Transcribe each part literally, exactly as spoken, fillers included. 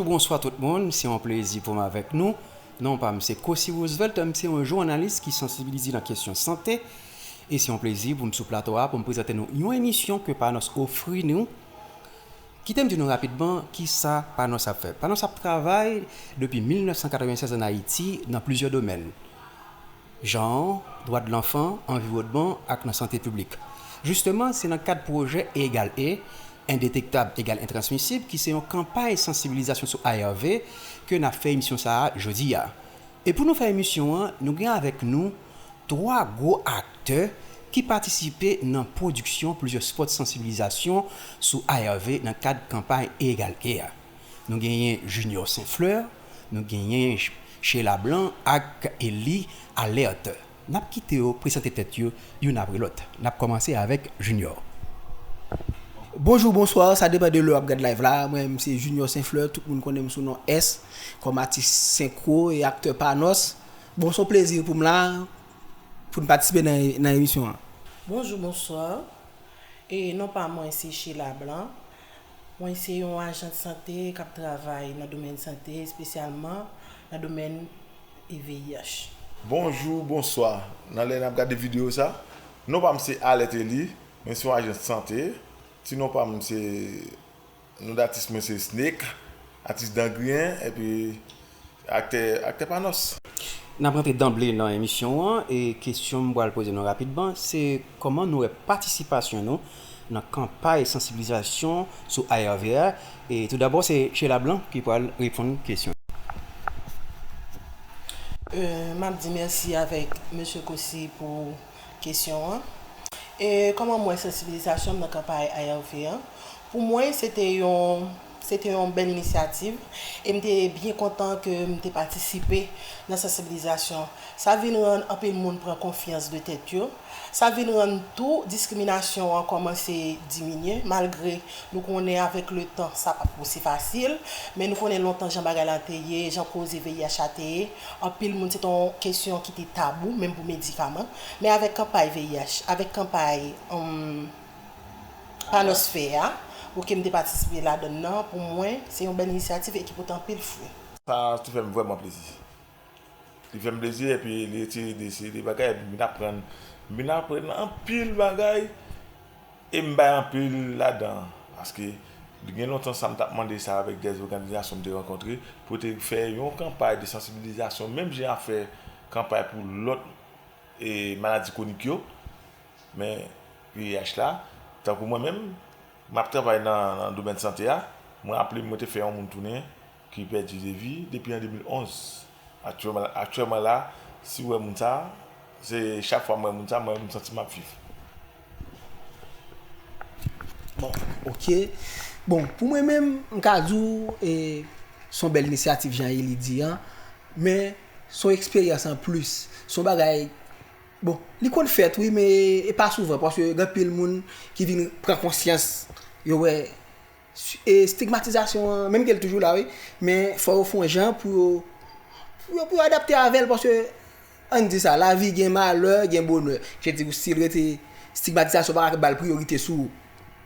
Bonswa tout moun, se yon plezi pou m avèk nou. Non pa m se Cossy Roosevelt, m se yon jounalis ki sansibilize nan kesyon sante. E se yon plezi pou m sou plato a pou m prezante nou yon emisyon ke Panos ofri nou. Kite m di nou rapidman kisa Panos ap fè. Panos ap travay depi mil nèf san katrevennsèz ann Ayiti nan plizyè domèn, janr, dwa de lanfan, anviwònman ak nan sante piblik. Jisteman, se nan kad pwojè E egal E, endetektab egal entransmisib, ki se yon kanpay sansibilizasyon sou A R V, ke n ap fè emisyon sa a jodi a. E pou nou fè emisyon an, nou gen avèk nou twa gwo aktè ki patisipe nan pwodiksyon plizyè spòt sansibilizasyon sou A R V nan kad kanpay E egal E a. Nou genyen Junior Saint Fleur, nou genyen Ch-, Sheila Blanc ak Eli Alerte. N ap kite yo prezante tèt yo youn apre lòt. N ap kòmanse avèk Junior. Bonjou, bonswa, sa depann de lè w ap gad live la. Mwen, m se Junior Saint Fleur, tout moun konnen m sou non S, kòm atis senkwo e aktè Panos. Bon, se yon plezi pou m la, pou n patisipe nan, nan emisyon an. Bonjou, bonswa. E non pa mwen se Sheila Blanc. Mwen se yon ajant sante k ap travay nan domèn sante, espesyalman nan domèn V I H. Bonjou, bonswa. Nan lè n ap gade videyo sa, non pa m se Alerte Eli, mwen se yon ajant sante. Ti non pa m se, non datis mwen se Snake, atis dan griyen, epi aktè, aktè Panos. N ap rantre danble nan emisyon an, e kesyon m pral poze nou rapidman, se kòman nou wè patisipasyon nou nan kanpay sansibilizasyon sou A R V a? E toudabò, se Sheila Blanc ki pral reponn kesyon. Euh, m ap di mèsi avèk mesye Cossy pou kesyon an. E kòman m wè sansibilizasyon m nan kanpay A R V an? Pou mwen, se te yon, se te yon bèl inisyativ e m te byen kontan ke m te patisipe nan sansibilizasyon. Sa vin rann anpil moun pran konfyans de tèt yo. Sa vin rann tou diskriminasyon an kòmanse diminye, malgre nou konnen avèk letan sa p ap osi fasil, men nou konnen lontan jan bagay la te ye, jan koze V I H la te ye, anpil moun se te yon kesyon ki te tabou, menm pou medikaman. Men avèk kanpay V I H, avèk kanpay, um, Panos fè a, pou ke m te patisipe ladan l nan, pou mwen, se yon bèl inisyativ e ki pote anpil fwi. Sa te fè m vrèman plezi. Li fè m plezi, epi li retire de seri de bagay, epi m vin aprann, m vin aprann anpil bagay, e m bay anpil ladan, paske gen lontan sa m t ap mande sa avèk dè òganizasyon m te rankontre, pou te fè yon kanpay de sansibilizasyon, menm jan ap fè kanpay pou lòt, e, maladi kwonik yo, men V I H la, tankou mwen menm, m ap travay nan, nan domèn sante a, mwen raple m, mwen te fè yon moun tounen, ki pèdi de vi depi an de mil onz. Aktyèlman, aktyèlman la, si w wè moun sa, se chak fwa m wè moun sa, mwen, m santi m ap viv. Bon, oke. Bon, pou mwen menm, m ka di w, e, se yon bèl inisyativ, jan Eli di an, men se yon eksperyans an plis. Se yon bagay, bon, li konn fèt, wi, men e pa souvan, paske gen anpil moun ki vin pran konsyans, yo wè, e, stigmatizasyon an, menm ke l toujou la, wi, men fò yo fè yon jan pou yo, pou yo, pou yo adapte avè l, paske, ann di sa, lavi gen malè, gen bonè. Je di, si l rete, stigmatizasyon pa ka ba l priyorite sou ou.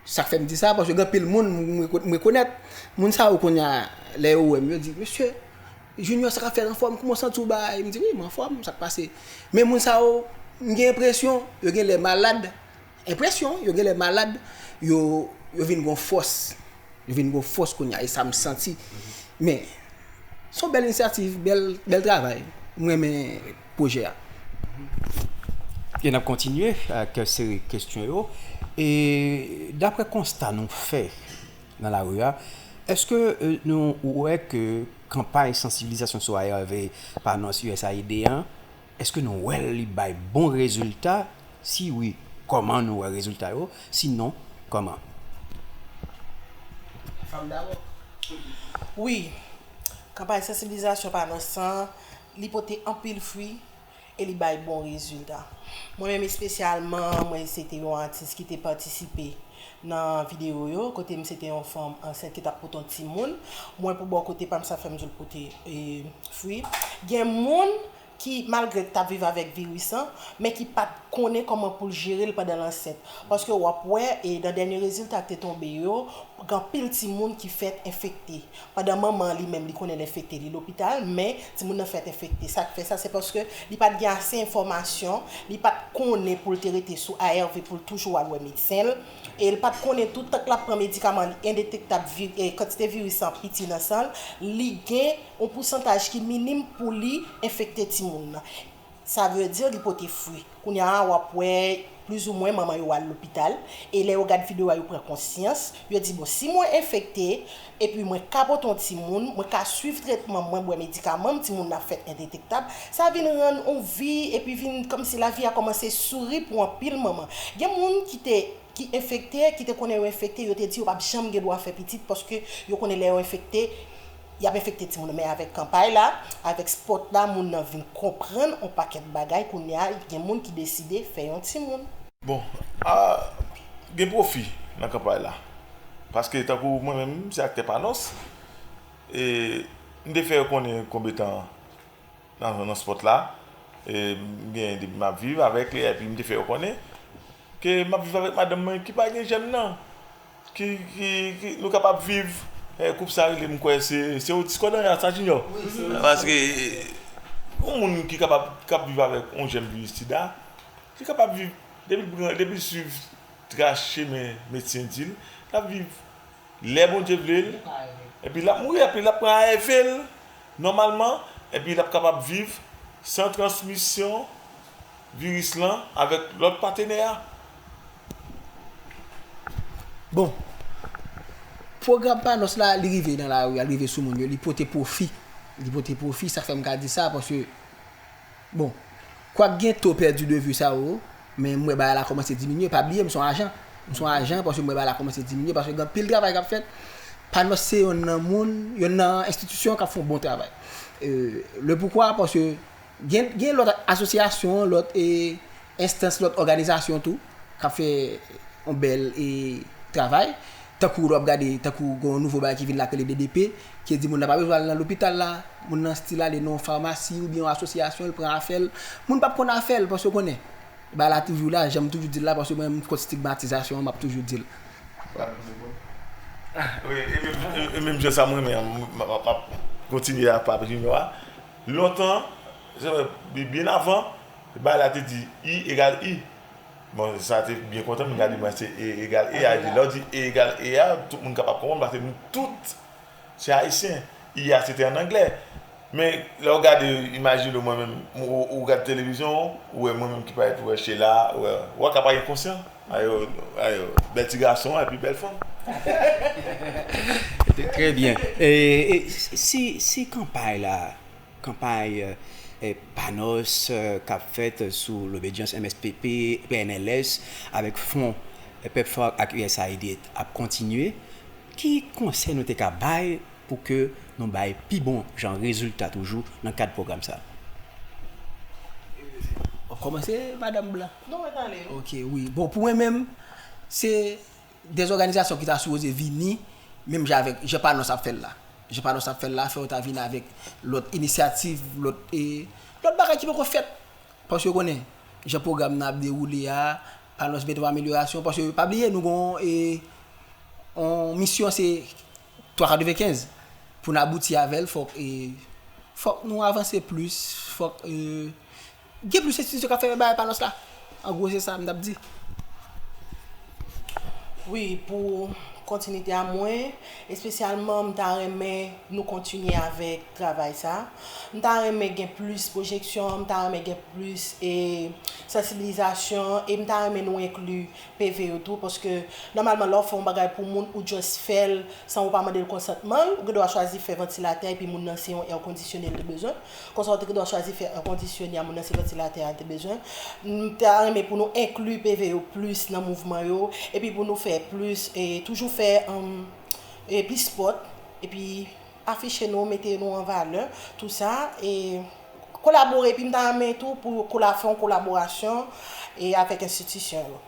Sa k fè m di sa, paske gen anpil moun, m, m, m rekonèt, moun sa yo kounye a, lè yo wè m, yo di, "Mesye, Junior, sa k ap fèt, anfòm, kòman w santi w, bagay?" M di, "Wi, m anfòm, sa k pase?" Men moun sa yo, m gen enpresyon, yo gen lè malad, enpresyon, yo gen lè malad, yo, yo vin gon fòs. Yo vin gon fòs kounye a, e sa m santi. Men, se yon bèl inisyativ, bèl, bèl travay. M renmen pwojè a. E n ap kontinye ak seri kesyon yo. E daprè konsta nou fè nan lari a, èske, e, nou wè ke kanpay sansibilizasyon sou A R V Panos U S A I D an, èske nou wè li bay bon rezilta? Si wi, kòman nou wè rezilta yo? Sinon, kòman? Fanm dabò. Wi, kanpay sansibilizasyon Panos an, li pote anpil fwi e li bay bon rezilta. Mwen menm espesyalman, mwen se te yon atis ki te patisipe nan videyo yo, kote m se te yon fanm ansent ki t ap pote yon timoun. Mwen, pou bò kote pa m, sa fè m di l pote, e, fwi. Gen moun ki, malgre k t ap viv avèk viris lan, men ki pa t konnen kòman pou l jere l pandan l ansent. Paske w ap wè, e, nan dènye rezilta k te tonbe yo, Gen anpil timoun ki fèt enfekte. Pandan manman an li menm, li konnen l enfekte, li lopital, men timoun nan fèt enfekte. Sa k fè sa, se paske li pa t gen ase enfòmasyon, li pa t konnen pou l te rete sou A R V, pou l toujou al wè medsen l. E l pa t konnen tou, tan k l ap pran medikaman li endetektab, vi- e kantite viris lan piti nan san l, li gen yon pousantaj ki minim pou li enfekte timoun nan. Sa vle di li pote fwi. Kounye a, w ap wè plizoumwen manman yo al lopital, e lè yo gad videyo a, yo pran konsyans, yo di, "Bon, si mwen enfekte, epi mwen ka pote yon timoun, mwen ka swiv tretman mwen, bwè medikaman m, timoun nan ap fèt endetektab." Sa vin rann yon vi, epi vin kòmsi lavi a kòmanse souri pou anpil manman. Gen moun ki te ki enfekte, ki te konnen yo enfekte, yo te di yo p ap janm gen dwa fè pitit, paske yo konnen lè yo enfekte, y ap enfekte timoun yo. Men avèk kanpay la, avèk spòt la, moun nan vin konprann yon pakèt bagay. Kounye a, gen moun ki deside fè yon timoun. Bon, a, gen pwofi nan kanpay la. Paske tankou mwen menm, se aktè Panos. E m te fè yo konnen konbyen tan nan, nan spòt la. E m gen depi m ap viv avèk li, epi m te fè yo konnen ke m ap viv avèk madanm mwen ki pa gen jèm nan. Ki, ki, ki nou kapab viv. E, koup sa rele, m kwè se, se Otis Kodan, sa Junior. Paske yon moun ki kapab, k ap viv avèk yon jèm viris sida, li kapab viv, depi l pran, depi l swiv tras chemen medsen di l, l ap viv lè Bondye vle l, epi l ap mouri, epi l ap pran A R V l nòmalman, epi l ap kapab viv san transmisyon viris lan avèk lòt patenè a. Bon, pwogram Panos la, li rive nan lari a, li rive sou moun yo, li pote pwofi. Li pote pwofi, sa k fè m ka di sa, paske, bon, kwak gen to pèdi de vi sa yo, men m wè bagay la kòmanse diminye. Pa bliye, m se yon ajan. M se yon ajan, paske m wè bagay la kòmanse diminye, paske gen anpil travay k ap fèt. Panos se yonn nan moun, yonn nan enstitisyon k ap fè yon bon travay. E, le poukwa, paske gen, gen lòt asosyasyon, lòt e, enstans, lòt òganizasyon tou, k ap fè yon bèl e, travay. Tankou lè w ap gade, tankou gen yon nouvo bagay ki vin la k rele D D P, ki di moun nan pa bezwen al nan lopital la, moun nan still ale nan yon famasi oubyen yon asosyasyon, l pran afè l. Moun p ap konn afè l, paske w konnen. Bagay la toujou la, jan m toujou di l la, paske mwen menm kont stigmatizasyon an, m ap toujou di l. Wi, e menm, e, e menm jan sa mwen renmen an, m, m, m ap kontinye ak Papa Junior a. Lontan, se vre, bi- byen avan, bagay la te di I egal I. Bon, sa te byen kontan, m gade mwen se E egal E a, epi lè w di E egal E a, tout moun kapab konprann, paske nou tout se ayisyen. I a se te an anglè. Men lè w gade, imajine w mwen menm, ou, ou gad televizyon, ou wè mwen menm ki parèt, ou wè Sheila, ou wè, ou wè ka pa gen konsyan. Ayo, ayo, bèl ti gason epi bèl fanm. Trè byen. E, e si, si kanpay la, kanpay eh, Panos eh, k ap fèt sou lobedyans M S P P, P N L S, avèk fon eh, PEPFAR ak U S A I D ap kontinye, ki konsèy nou te ka bay pou ke nou bay pi bon jan rezilta toujou nan kad pwogram sa? W ap kòmanse, madanm blan? Non, mwen tande. Ok, wi. Bon, pou mwen menm, se de zòganizasyon ki ta sipoze vini, menm jan avèk jan Panos ap fè l la. Jan Panos ap fè l la, fè yo ta vini avèk lòt inisyativ, lòt e, lòt bagay ki poko fèt. Paske w konnen, jan pwogram nan ap dewoule a, Panos mete yon amelyorasyon, paske pa bliye, nou gen yon e, yon misyon se twa katrevenkenz. Pou n abouti avè l, fòk e, fòk nou avanse plis, fòk e, gen plis enstitisyon k ap fè bagay Panos la. An gwo, se sa m t ap di. Wi, pou kontinite a mwen, espesyalman, m ta renmen nou kontinye avèk travay sa. M ta renmen gen plis pwojeksyon, m ta renmen gen plis e, sansibilizasyon, e m ta renmen nou enkli P V yo tou, paske nòmalman, lè w fè yon bagay pou moun, ou just fè l san ou pa mande l konsantman l. Ou gen dwa chwazi fè vantilatè epi moun nan se yon air conditionné l te bezwen. Konsa, ou te gen dwa chwazi fè air conditionné a moun nan se vantilatè a l te bezwen. M ta renmen pou nou enkli P V yo plis nan mouvman yo, epi pou nou fè plis, e toujou fè um, e plis spòt, epi afiche nou, mete nou an valè, tou sa, e kolabore, epi m ta renmen tou pou kola, fè yon kolaborasyon e avèk enstitisyon yo.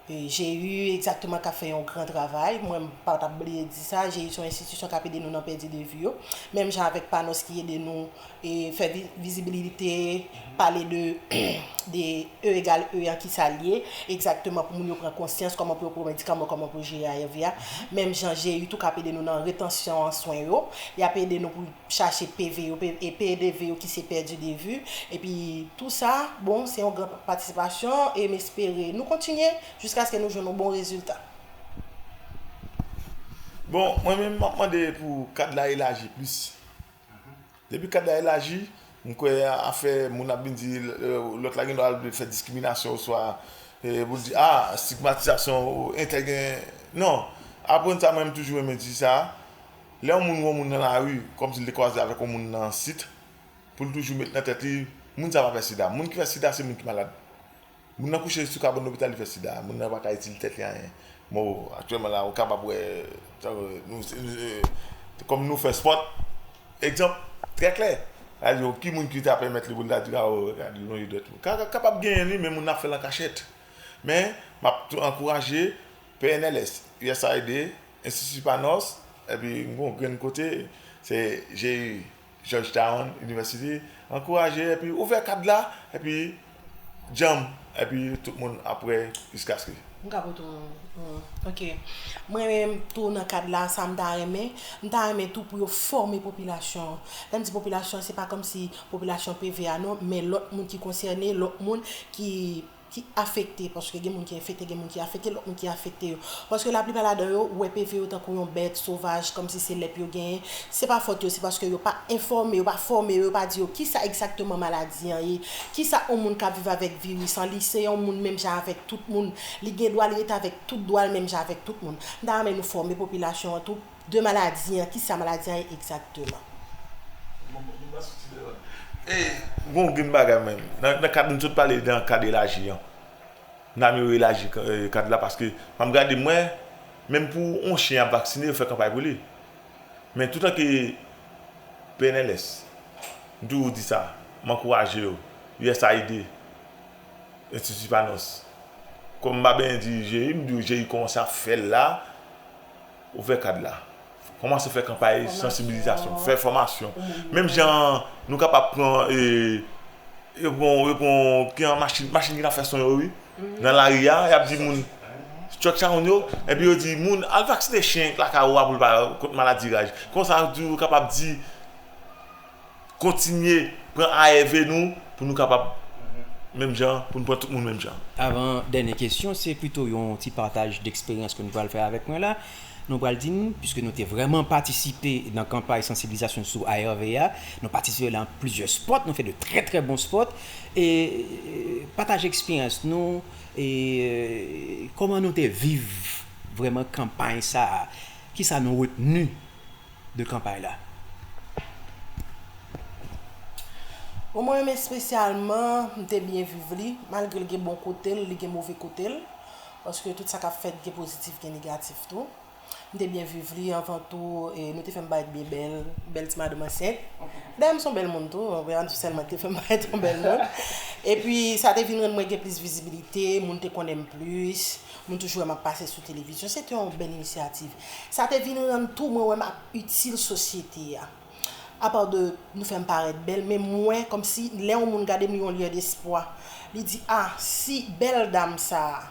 E, G U egzakteman k ap fè yon gran travay. Mwen, m pa t ap bliye di sa. G U se yon enstitisyon k ap ede nou nan pèdi de vi yo. Menm jan avèk Panos ki ede nou e, fè vi- vizibilite, pale de, de E egal E an ki sa l ye, egzakteman pou moun yo pran konsyans kòman pou yo pran medikaman, kòman pou yo jere A R V a. Menm jan G U tou k ap ede nou nan retansyon an swen yo. Y ap ede nou pou chache P V yo, P- e P D V yo ki se pèdi de vi. Epi tou sa, bon, se yon gran patisipasyon e m espere nou kontinye jiskaske nou jwenn yon bon rezilta. Bon, mwen menm, m ap mande pou kad la elaji plis. Depi kad la elaji, m kwè afè moun ap vin di, eh, lòt la gen dwa al fè diskriminasyon oswa, eh, pou l di, ah, stigmatizasyon, entèl gen. Non, aprann sa, mwen, m toujou renmen di sa. Lè yon moun wè yon moun nan lari, kòmsi l te kwaze avèk yon moun nan sit, pou l toujou met nan tèt li, moun sa pa fè sida. Moun ki fè sida, se moun ki malad. Moun nan kouche sou kabann lopital, li fè sida. Moun nan pa ka itil tèt li anyen. Bon, aktyèlman la, ou kapab wè, nou, nou, kòm nou fè spòt, egzanp trè klè. Sa di, ki moun ki ta pèmèt li pou l ta di, ah, oh, gade, lonje dwèt. Ka, ka, kapab genyen li, men moun nan ap fè l an kachèt. Men, m ap tou ankouraje P N L S, U S A I D, Enstiti Panos, epi m gon grenn kote, se G U, Georgetown University, ankouraje, epi ouvè kad la, epi djanm, epi tout moun ap wè jiskaske. M ka pote yon, yon, ok. Mwen menm tou nan kad la, sa m ta renmen, m ta renmen tou pou yo fòme popilasyon an. Lè m di popilasyon an, se pa kòmsi popilasyon P V a non, men lòt moun ki konsène, lòt moun ki ki afekte, paske gen moun ki enfekte, gen moun ki afekte, lòt moun ki afekte yo. Paske laplipa ladan yo wè P V yo tankou yon bèt sovaj, kòmsi se lèp yo genyen. Se pa fòt yo, se paske yo pa enfòme, yo pa fòme yo, yo pa di yo kisa egzakteman maladi an ye, kisa yon moun k ap viv avèk viris an, li se yon moun menm jan avèk tout moun, li gen dwa, li rete avèk tout dwa l menm jan avèk tout moun. M ta renmen nou fòme popilasyon an tou de maladi an, kisa maladi an ye egzakteman. E, gon grenn bagay menm. Nan, nan kad nou sot pale nan kad elaji an. N a mye elaji kad la paske m ap gade mwen, menm pou yon chen ap vaksine, yo fè kanpay pou li. Men toutan ke P N L S, m toujou di sa, m ankouraje yo, U S A I D, Enstiti Panos. Kòm m pa benyen di G I, m di w G I kòmanse ap fè l la, ouvè kad la. Kòmanse fè kanpay sansibilizasyon, fè fòmasyon. Menm jan nou kapab pran e, yo pran, yo pran ki an machin, machin ki ka fè son yo wi. Nan lari a, y ap di moun, truck sound yo, epi yo di moun al vaksine chen lakay ou a pou l pa kont maladi raj. Konsa yo kapab di kontinye pran A R V nou pou nou kapab menm jan, pou nou pran tout moun menm jan. Avan dènye kesyon, se pito yon ti pataj deksperyans ke nou pral fè avèk mwen la. Nou pral di n, piske nou te vrèman patisipe nan kanpay sansibilizasyon sou A R V a, nou patisipe nan plizyè spòt, nou fè de trè trè bon spòt. E pataje eksperyans nou, e kòman nou te viv vrèman kanpay sa a, kisa nou retni de kanpay la? Bon, mwen menm espesyalman, m te byen viv li, malgre l gen bon kote l, li gen move kote l, paske tout sa k ap fèt gen pozitif, gen negatif tou. M te byen viv li, anvan tou, e, nou te fè m parèt byen bèl, bèl ti madanm ansent. Dayè, m se yon bèl moun tou, ann sèlman ki te fè m parèt yon bèl moun. Epi, sa te vin rann mwen gen plis vizibilite, moun te konnen m plis, moun toujou wè m ap pase sou televizyon. Se te yon bèl inisyativ. Sa te vin rann tou mwen wè m ap itil sosyete a. Apa de nou fè m parèt bèl, men mwen, kòmsi lè yon moun gade m, li yon lyè despwa. Li di, ah, si bèl dam sa a,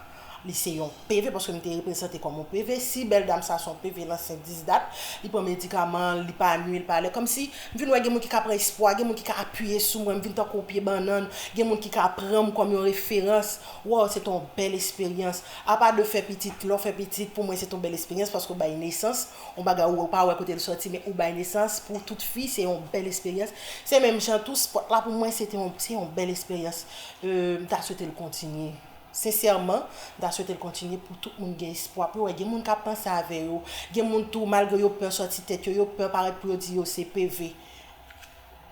li se yon P V, paske m te reprezante kòm yon P V, si bèl dam sa a se yon P V, l ansent dis dat, li pran medikaman, li pa nwi, li pa lè. Kòmsi m vin wè gen moun ki ka pran espwa, gen moun ki ka apiye sou mwen, m vin tankou yon pye bannann, gen moun ki ka pran m kòm yon referans. Wow, se te yon bèl esperyans. Apa de fè pitit, lè w fè pitit, pou mwen se te yon bèl esperyans, paske w bay nesans, yon bagay ou pa wè kote l sòti, men ou bay nesans pou tout fi, se yon bèl esperyans. Se menm jan tou, spòt la pou mwen se te yon, se yon bèl esperyans. E, m ta swete l kontinye. Sensèman, m ta swete l kontinye pou tout moun gen espwa, pou yo wè gen moun k ap panse avè yo, gen moun tou, malgre yo pè sòti tèt yo, yo pè parèt pou yo di yo se P V.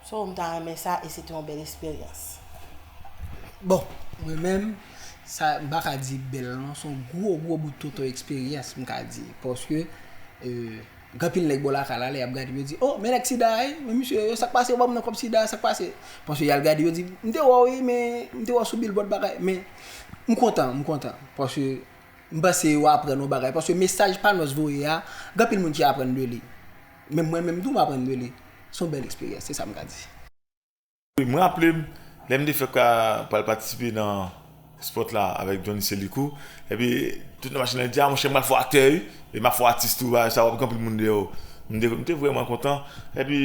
So, m ta renmen sa e se te yon bèl esperyans. Bon, mwen menm, sa, m pa ka di bèl non, se yon gwo, gwo bout tonton eksperyans, m ka di. Paske, e, gen anpil nèg bò lakay la, lè y ap gade m, yo di, oh, men nèg sida a, wi, men misye, sa k pase, yo ban moun nan kòb sida, sa k pase? Paske y al gade, yo di, m te wè w, wi, men, m te wè w sou bilbòd bagay, men, m kontan, m kontan. Paske, M panse yo aprann yon bagay, paske mesaj Panos voye a, gen anpil moun ki aprann de li. Menm mwen menm tou, m aprann de li. Se yon bèl eksperyans, se sa m ka di. Wi, mwen raple m, lè m te fèk ka pral patisipe nan spòt la avèk Johnny Selikou, epi tout nan machin nan di, a monchè, m pral fè w aktè wi, e m ap fè w atis tou, bagay sa, w ap gen anpil moun dèyè w. M te, m te vrèman kontan, epi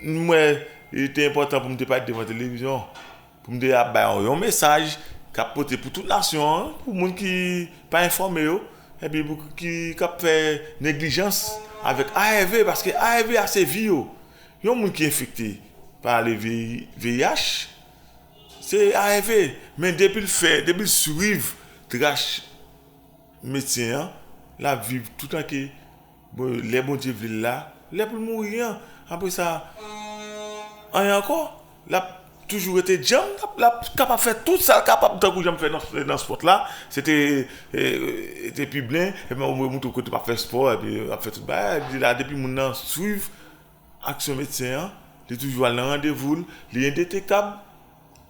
m wè li te enpòtan pou m te parèt devan televizyon. Pou m te ap bay yon, yon mesaj k ap pote pou tout nasyon an, pou moun ki pa enfòme yo, epi pou ki k ap fè neglijans avèk A R V, paske A R V a se vi yo. Yon moun ki enfekte pa le V I H, se A R V, men depi l fè, depi l swiv tras medsen an, l ap viv toutan ke Bon, lè Bondye vle l la, lè pou l mouri an, apre sa, anyen ankò, l ap toujou rete djanm, l ap, l ap kapab fè tout sa l kapab tankou jan m fè nan, nan spòt la, se te, e, te pi byen, epi mwen moutre w kote m ap fè spò, epi m ap fè tout bagay, epi la, depi moun nan swiv aksyon medsen an, li toujou al nan randevou l, li endetektab,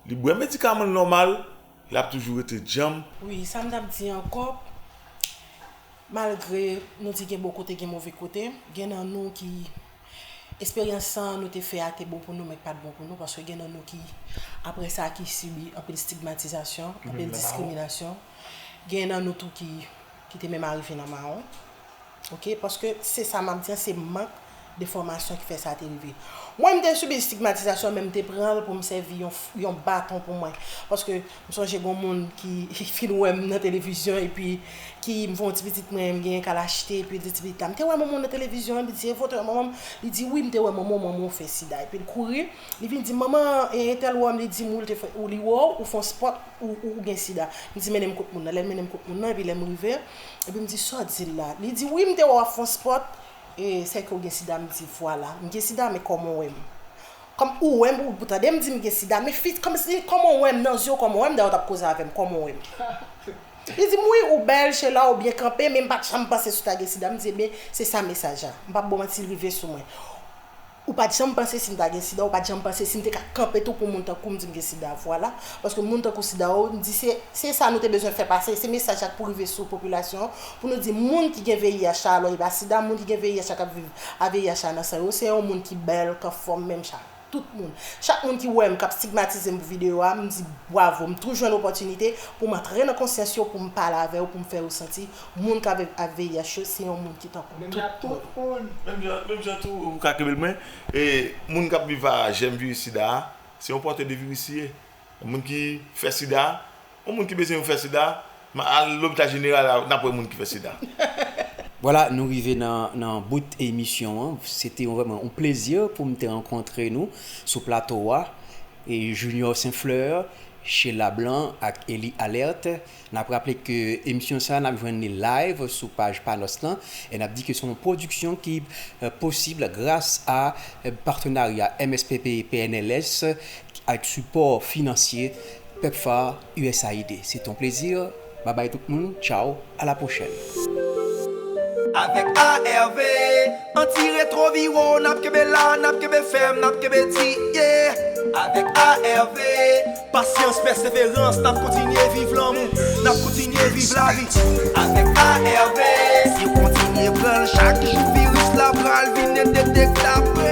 li bwè medikaman l nòmal, l ap toujou rete djanm. Wi, sa m t ap di ankò, malgre nou di gen bon kote, gen move kote, gen nan nou ki, esperyans sa nou te fè a te bon pou nou, men k pa t bon pou nou, paske gen nan nou ki, apre sa, ki sibi anpil stigmatizasyon, anpil diskriminasyon. Gen nan nou tou ki, ki te menm arive nan mawon. Ok, paske se sa m ap di an, se mank de fòmasyon ki fè sa te rive. Mwen, m te sibi stigmatizasyon, men m te pran l pou m sèvi yon, yon baton pou mwen. Paske m sonje gen yon moun ki fin wè m nan televizyon, epi ki m fè yon ti pitit mwen, m genyen k al achte, epi l di ti pitit la, m te wè manman w nan televizyon, epi l di, e foto manman m, li di, wi, m te wè manman w, manman w fè sida. Epi l kouri, li vin di, manman, e, entèl wè w, li di m, wi, l te fè, ou li wè w, ou fè yon spòt, ou, ou, ou gen sida. M di, mennen m kot moun nan. Lè l mennen m kot moun nan, epi lè m rive, epi m di, sa w di l la? Li di, wi, m te wè w ap fè yon spòt, e, sèke w gen sida. M di, vwala, m gen sida, men kòman w wè m? Kòm ou wè m, ou tande m di m gen sida, men fi, kòmsi, kòman w wè m nan zye w, kòman w wè m, dayè w t ap koze avè m, kòman w wè m? Li di m, wi, ou bèl, Sheila, ou byen kanpe, men m pa t janm panse si w ta gen sida. M di, ebyen, se sa mesaj la. M p ap ba w manti, li rive sou mwen. Ou pa t janm panse si m ta gen sida, ou pa t janm panse si m te ka kanpe tou pou moun tankou m di m gen sida, vwala. Paske moun tankou sida yo, m di se, se sa nou te bezwen fè pase, se mesaj la k pou rive sou popilasyon an, pou nou di moun ki gen V I H la, alò e pa sida, moun ki gen V I H la k ap viv a V I H la nan san yo, se yon moun ki bèl, k anfòm, menm jan ak tout moun. Chak moun ki wè m, k ap stigmatize m pou videyo a, m di bwavo, m tou jwenn opòtinite pou m antre nan konsyans yo, pou m pale avè yo, pou m fè yo santi moun k ap viv ak V I H yo, se yon moun ki tankou tout moun. Menm jan, menm jan tou, ou ka kenbe l mwen, e, moun k ap viv a jèm viris sida a, se yon pòtè de viris li ye. Moun ki fè sida, yon moun ki bezwen fè sida, m al lopital jeneral la, n ap wè moun ki fè sida. Vwala, nou rive nan, nan bout emisyon an. Se te yon, vrèman yon plezi pou m te rankontre nou sou plato a. E Junior Saint Fleur, Sheila Blanc ak Eli Alerte. N ap raple ke emisyon sa a, n ap jwenn li live sou paj Panos lan. E n ap di ke se yon pwodiksyon ki, e, posib gras a, e, patenarya M S P P P N L S ak sipò finansye PEPFAR U S A I D. Se te yon plezi. Babay tout moun. Tchaw. A la pwochèn. Avèk A R V, anti-retwoviro, n ap kenbe la, n ap kenbe fèm, n ap kenbe di, yeah. Avèk A R V, pasyans, pèseverans, n ap kontinye viv lanmou, n ap kontinye viv lavi. Avèk A R V, si w kontinye pran l chak jou, viris la pral vin endetektab.